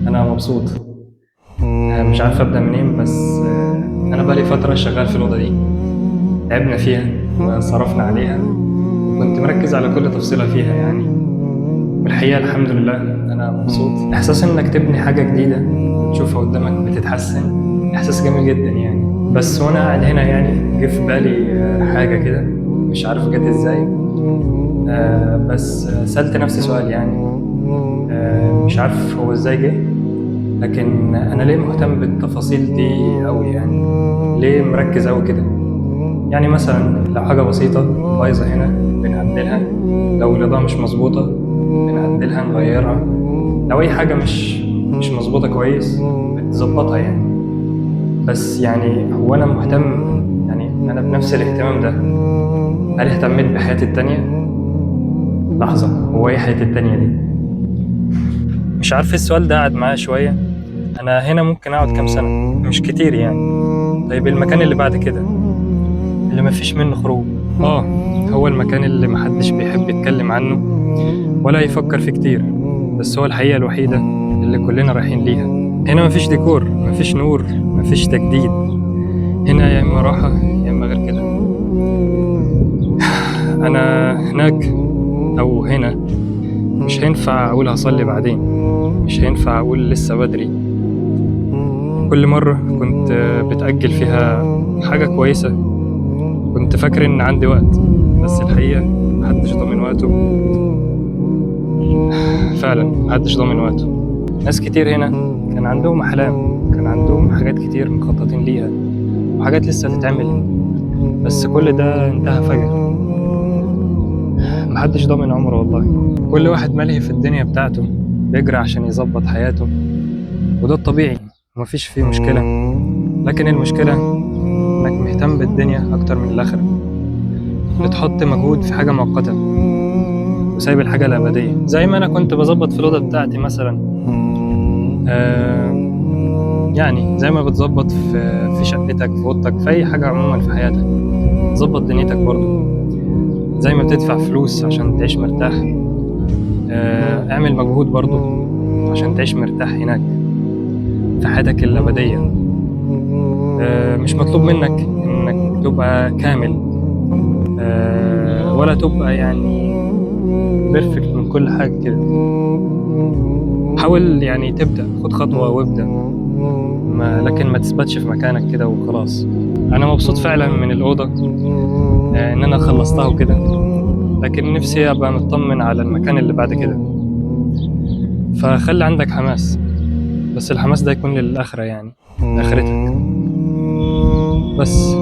أنا مبسوط. مش عارف أبدأ منين، بس أنا بقالي فترة شغال في الأوضة دي، تعبنا فيها وصرفنا عليها، وكنت مركز على كل تفصيلة فيها يعني. والحقيقة الحمد لله أنا مبسوط. إحساس إنك تبني حاجة جديدة وتشوفها قدامك بتتحسن، إحساس جميل جدا يعني. بس وأنا قاعد هنا يعني جه في بالي حاجة كده مش عارف جت إزاي، بس سألت نفسي سؤال يعني، مش عارف هو إزاي جه، لكن أنا ليه مهتم بالتفاصيل دي أوي يعني؟ ليه مركز أوي كده؟ يعني مثلا لو حاجة بسيطة بايظة هنا بنعدلها، لو الإضاءة مش مظبوطة بنعدلها نغيرها، لو أي حاجة مش مظبوطة كويس بتظبطها يعني. بس يعني هو أنا مهتم، يعني أنا بنفس الاهتمام ده هل اهتميت بحياتي التانية؟ لحظة، هو إيه حياتي التانية دي؟ مش عارف، السؤال ده قعد معايا شوية. أنا هنا ممكن أقعد كام سنة، مش كتير يعني. طيب المكان اللي بعد كده اللي مفيش منه خروج، هو المكان اللي محدش بيحب يتكلم عنه ولا يفكر فيه كتير، بس هو الحقيقة الوحيدة اللي كلنا رايحين ليها. هنا مفيش ديكور، مفيش نور، مفيش تجديد. هنا يا إما راحة يا إما غير كده. أنا هناك أو هنا مش هينفع أقول هصلي بعدين، مش هينفع أقول لسه بدري. كل مرة كنت بتأجل فيها حاجة كويسة كنت فاكر إن عندي وقت، بس الحقيقة محدش ضامن وقته. فعلا محدش ضامن وقته. ناس كتير هنا كان عندهم أحلام، كان عندهم حاجات كتير مخططين ليها وحاجات لسه تتعمل، بس كل ده انتهى فجأة. محدش ضامن عمره والله. كل واحد ملهي في الدنيا بتاعته، بيجري عشان يظبط حياته، وده الطبيعي ومفيش فيه مشكلة. لكن المشكلة إنك مهتم بالدنيا أكتر من الآخرة، بتحط مجهود في حاجة مؤقتة وسايب الحاجة الأبدية. زي ما أنا كنت بظبط في الأوضة بتاعتي مثلا، يعني زي ما بتظبط في شقتك، في أوضتك، في أي حاجة عموما في حياتك، تظبط دنيتك برضو. زي ما بتدفع فلوس عشان تعيش مرتاح، اعمل مجهود برضو عشان تعيش مرتاح هناك في حياتك الأبدية. مش مطلوب منك إنك تبقى كامل، ولا تبقى يعني بيرفكت من كل حاجة كده. حاول يعني تبدأ، خد خطوة وابدأ، لكن ما تثبتش في مكانك كده وخلاص. أنا مبسوط فعلا من الأوضة، إن أنا خلصتها وكده، لكن نفسي أبقى مطمن على المكان اللي بعد كده. فخلي عندك حماس، بس الحماس ده يكون للآخرة يعني، لآخرتك بس.